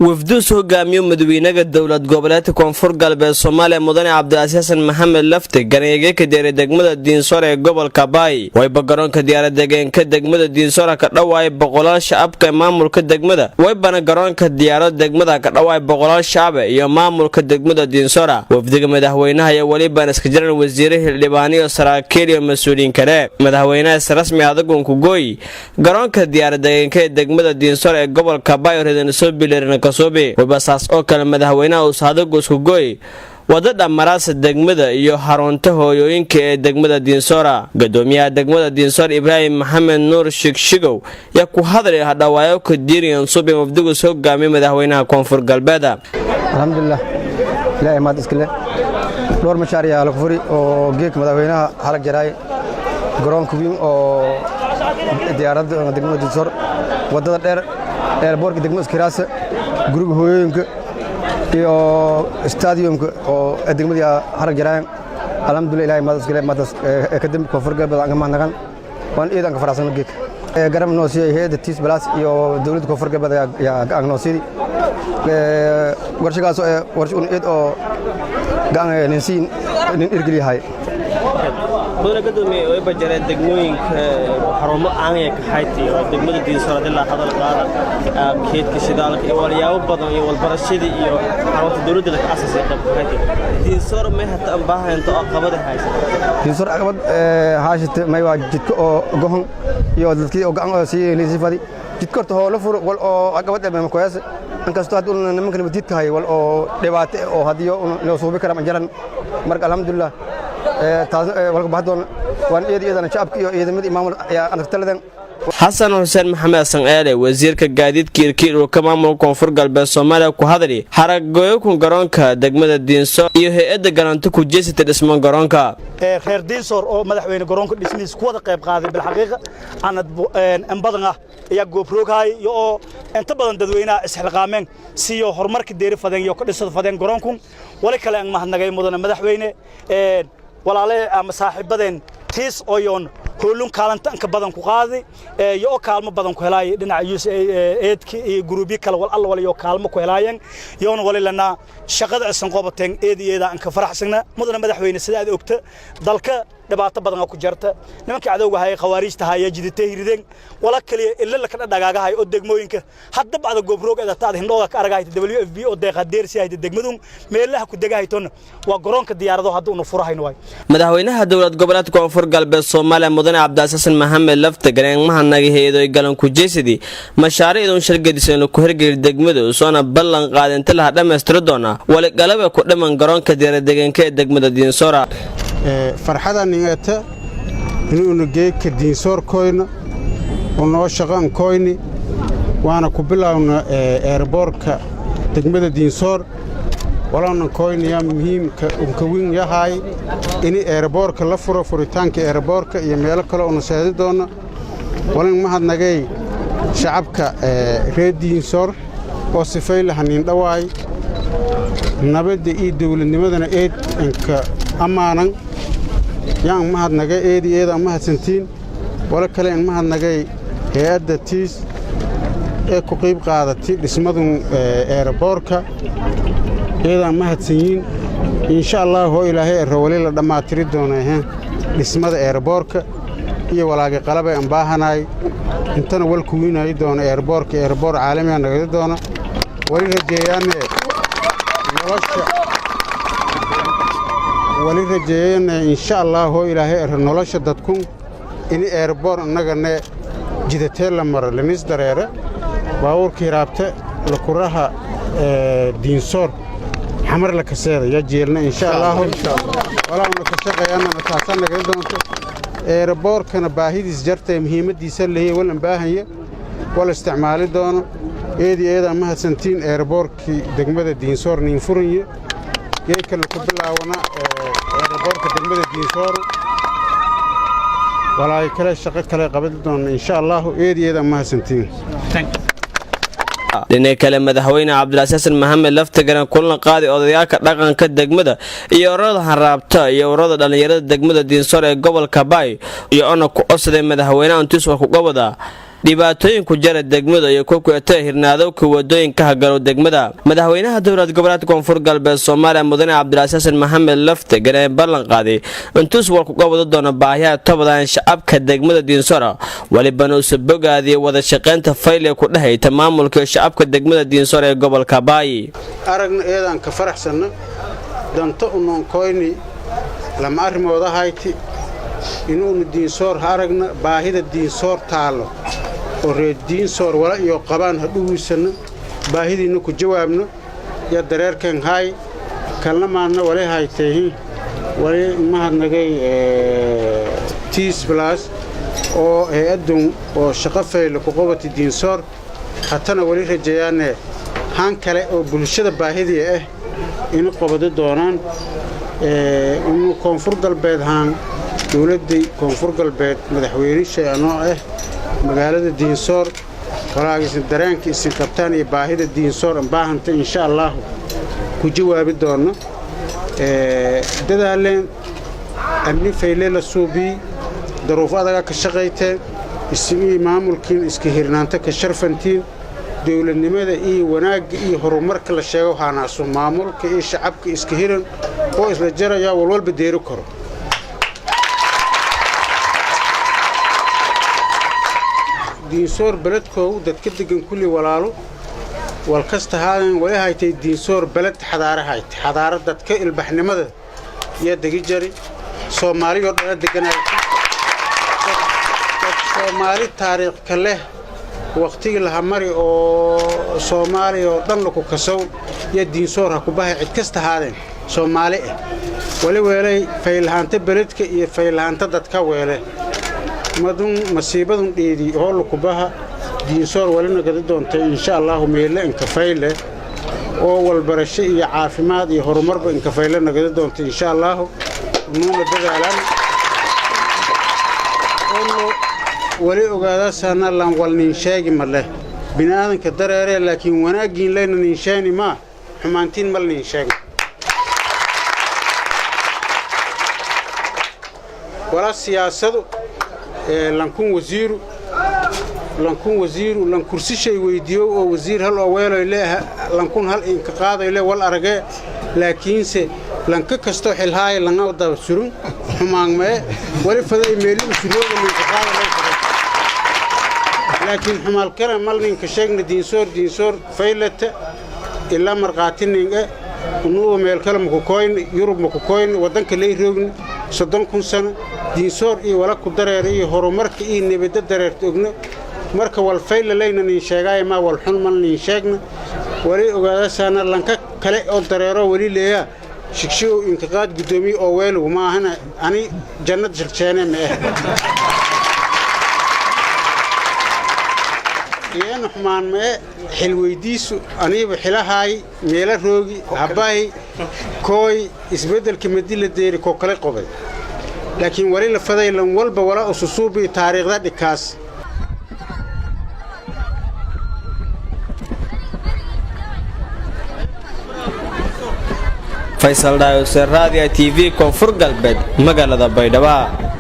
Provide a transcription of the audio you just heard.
Wafduus hogaamiyo madaxweynaha dowlad goboleedka Koonfur Galbeed Soomaaliya, mudane Cabdilcasiis Xasan Maxamed Lafte Gareen, ka deeray degmada Diinsoor ee gobolka Baay. Wayba garoonka diyaaradegeenka degmada Diinsoor ka dhawaay boqolaal shacabka ee maamulka degmada. Waybana garoonka diyaarada degmada ka dhawaay boqolaal shacab iyo maamulka degmada Diinsoora. Wafdiga madaxweynaha iyo welibaan iska jiran wasiire, xildhibaaniyo, saraakiil iyo mas-uuliyiin kale. Madaxweynaha si rasmi adagunku gooy garoonka diyaaradegeenka ee degmada Diinsoor ee gobolka Baay, redan soo bileerina kasuubi. Wayba saas oo kale madaxweynaha uus adagu isku gooy wadada maraasa degmada iyo xarunta hooyooyinka ee degmada Diinsoora. Gudoomiyaha degmada Diinsoor, Ibraahim Maxamed Nuur Shigshigow, yaa ku hadlay hadhawaayo ka diiriyan subi wafdigus hogaamiye madaxweynaha Koonfur Galbeed. Alxamdulilah, ilaahay mahad iskale. Dhowr mashaariic ayaa la furi oo geedka madaxweynaha halag jaraay: garoonka weyn oo diyaaradda degmada Diinsoor, waddada dheer, airportka degmada Iskiraasa, guriga hooyooyinka iyo stadiumka oo degmadii harag jaraayan. Alxamdulillah, ilaahay mahad iskale. Mahadaas kadib Koonfur Galbeed aan ka mahadnaqan, waan aad aan ka faraxsan. Geedka garab noo siiyay hay'adda Tiis Balaas iyo dowladda Koonfur Galbeed ayaa gacan noo siiyay. Warshagaas oo warsho un eed oo gacan nin siin nin irgeliyahay. Mudane gudoomiye, way bajareen degmooyinka xarumo aangaya kaxayti oo degmada Diinsoor hadii hadal qaada, keedka shidaalka iyo walyaabo badan iyo walbarashadii iyo xarunta dowladda la aasasay qayb kaxayti. Diinsoor may hata aan baahaynto oo qabada haysa? Diinsoor caqabad haashite may waa jidka oo gohon iyo dadkii oo gacan oo sii fadi. Jidka horta hoo la furo, wal oo caqabad ee makoyas, inkastoo hadda nimanka nabadiidka hay wal oo dhibaato oo haddii loo suubi kara ma jaran. Marka alxamdulilah, taasna walka baxdoon waan eed eedana shacabka iyo ciidamada maamul ayaa anagtaladan. Xasan Xuseen Maxamed Xasan Eele, wasiirka gaadiidka irkii dhulka maamulka Koonfur Galbeed Soomaaliya, ku hadli haragooyokun garoonka degmada Diinsoor iyo hay-adda galanto ku jeesata dhismo garoonka. Reer Diinsoor oo madaxweyne garoonka dhismihiisa ku wada qayb qaaday, bilxaqiiqa anad in badan ah ayaa goobrooghay iyo oo inta badan dadweynaha isxilqaameen siyo horumarka deeri fadeen iyo ka dhisada fadeen garoonkun. Wali kale aan mahadnagay mudane madaxweyne walaale ama saaxiibadeen Tiis oyoon hoolun kaalanta inka badan ku qaaday iyo oo kaalmo badan ku helaayay dhinaca USAID-ka iyo guruubyo kale, wal alla wal iyo kaalmo ku helaayeen. Yoona wali lana shaqada aysan qobateen eed iyo eeda aan ka faraxsana. Mudane madaxweyne, sida aad ogta, dalka dhibaato badan ku jirta. Nimanka cadowga hayay, khawaariijta haya, jiditay hirideen wala kaliya illa la ka dhagaagahay oo degmooyinka hadda bacda goobroog eeda taad hindhooga ka aragahayta WFP oo deeqa deersi hayta degmadun meelaha ku degahaytoona waa garoonka diyaarado hadda unu furahayno waay. Madaxweynaha dowlad goboleedka Koonfur Galbeed Soomaaliya, mudane Cabdilcasiis Maxamed Lafta Gareen, mahadnagay hay-adoy galan ku jeesadii mashaariicdun shargadisan ku hirgeli degmada, usoona ballan qaadinta laha dhammaystiri doona waligalaba ku dhiman garoonka diyaaradegaanka ee degmada Diinsoora. Farxada ningata inuuna geedka Diinsoor koyna unoo shaqan koyni, waana ku bilowna airportka degmada Diinsoor. Walownan koynayaa muhiimka unka weyn yahay ini airportka la furo, furitaanka airportka iyo meelo kale una seedi doona. Walin mahadnagay shacabka reer Diinsoor oo sifay laha nindhawaay, nabadda iyo dawladnimadana eed inka ammaanan yaan mahadnagay. Eedi eeda mahadsantiin. Walo kale in mahadnagay hay-adda Tiis ee ku qayb qaadatay dhismadun airportka, eedaan mahadsanyiin. Insha allah, hoo Ilaahay ero, wali la dhammaatiri doona dhismada airportka iyo walaagi qalabay aan baahanaay intana wal kuwiinayi doona. Airportka airport caalamiga nagadi doona. Wali rajeeyaane nolosha, wali rajeeyane insha allah, hoo Ilaahay ero, nolosha dadkun ini airport annagane jidatee la maro linis dareere baabuurka hiraabte lakuraha Diinsoor Xamar la kaseeda yaa jeelna, insha allaahu. Walaawna ka shaqeeyanana taasaa nagadi doonto. Airportkana baahidiis jartee muhiimaddiisa leeyay walan baahanya wala isticmaali doono. Eedii eedaa mahadsantiin. Airportkii degmada Diinsoor niin furanye, geedka laku bilaawana airportka degmada Diinsoor. Walaay kale shaqo kale qaban doona, insha allahu. Eedii eedaa mahadsantiin. Dhinaca kale, madaxweyne Cabdilcasiis Xasan Maxamed Laftigaran kulan qaaday odayaalka dhaqanka degmada iyo ururada hanraabta iyo ururada dhallinyarada degmada Diinsoor ee gobolka Baay, iyo ona ku codsaday madaxweynaha intiis war kuga wada. Dhibaatooyinku jara degmada iyo kukueta hirnaadowka wadooyinka hagalow degmada. Madaxweynaha dowlad goboleedka Koonfur Galbeed Soomaaliya, mudane Cabdilcasiis Xasan Maxamed Lafte Gareen, ballan qaaday intuus walkuga wada doono baahiyaha tobadan shacabka degmada Diinsora. Walibana uusa bogaadiyay wada shaqaynta fayle ku dhehayta maamulka shacabka degmada Diinsor ee gobolka Baayi. Aragna eedaan ka faraxsanna danta unoonkoyni lama arrimooda hayti inuunu Diinsoor ha aragna, baahida Diinsoor taallo oo reer Diinsoor wala iyo qabaan ha dhuwiisanno, baahidiinna ku jawaabno yo dareerkan haay kalna maadna wali haytayhi. Wali mahadnagay Peace Plus oo hay-addun oo shaqo fayle ku qabati Diinsoor, hatana weli rajayaane haan kale oo bulshada baahidii ah inu qabadi doonaan. Unu Koonfur Galbeed haan dowladdii Koonfur Galbeed madaxweyne anoo ah magaalada Diinsoor walaagiisin dareenka isin qabtaan iyo baahida Diinsoor baahanta insha Allaahu ku jawaabi doonno. Dadaaleen amni fayle la suubii, daruuf adaga ka shaqayteen, isin iyo maamulkiin iska hirnaanta ka sharfantiin. Dowladnimada iyo wanaagga iyo horumarka la sheego haanaasu maamulka iyo shacabka iska hiran oo isla jarayaa walwalba deeri karo. Diinsoor beledkoogu dadka degan kulli walaalo walkasta haadan wali haytay. Diinsoor beled xadaara haytay, xadaara dadka ilbaxnimada yaa degi jari. Soomaaliyoo dhana deganaytay, dad Soomaali taariikhka leh wakhtigii lahamari oo Soomaaliya oo dhan laku kasow yaa Diinsoor ha ku bahay. Cid kasta haadeen Soomaali ah wali weelay faylahaanta beledka iyo faylahaanta dadka weele madun masiibadun dheedi oo lakubaha. Diinsoor walina gadi doontay insha Allaahu meelle inkafayle oo walbarasho iyo caafimaad iyo horumarba inkafayle nagadi doonta insha Allaahu. Nuuna dadaalaan onu wali ogaadaasana lan wal nin sheegi ma leh bini'aadanka dareeree, laakiin wanaaggiin layna nin sheeni maa, xumaantiin mal nin sheegno. Walaa siyaasadu lankun wasiiru, lankun wasiiru lan kursishay weydiiyow oo wasiir hal oo weeloy le lankun hal inka qaadoy le wal aragee, laakiinse lanka kastoo xilhaaya langa daba surun xumaangmee wali faday meeli usurooga ninka qaada lay faday, laakiin xumaalkana mal ninka sheegna. Diinsoor Diinsoor faylata ilaa markhaati ninge unuuba meel kale maku koyni, Yurub maku koyni, waddanka lay roogni 30,000 sano. Diinsoor iyo wala ku dareera iyo horumarka iyo nebadda dareerta ogno. Marka walfayla layna nin sheegaayo maa walxun mal nin sheegna. Wali ogaadasaana lanka kale oo dareero weli leeyaa shigshigow intiqaad guddoomiye oo weelugu maahana ani jannad shiljeene ma ah iyana xumaan mae xil weydiisu. Aniiba xilahaay meela roogi habbahi kooy isbeddelka madi la deeri koo kale qobay, laakiin wali la faday lan walba wala ususuubii taariikhda dhikaas. Faysal Dhaayose, Raadiya TV Koonfur Galbeed, magaalada Baydhaba.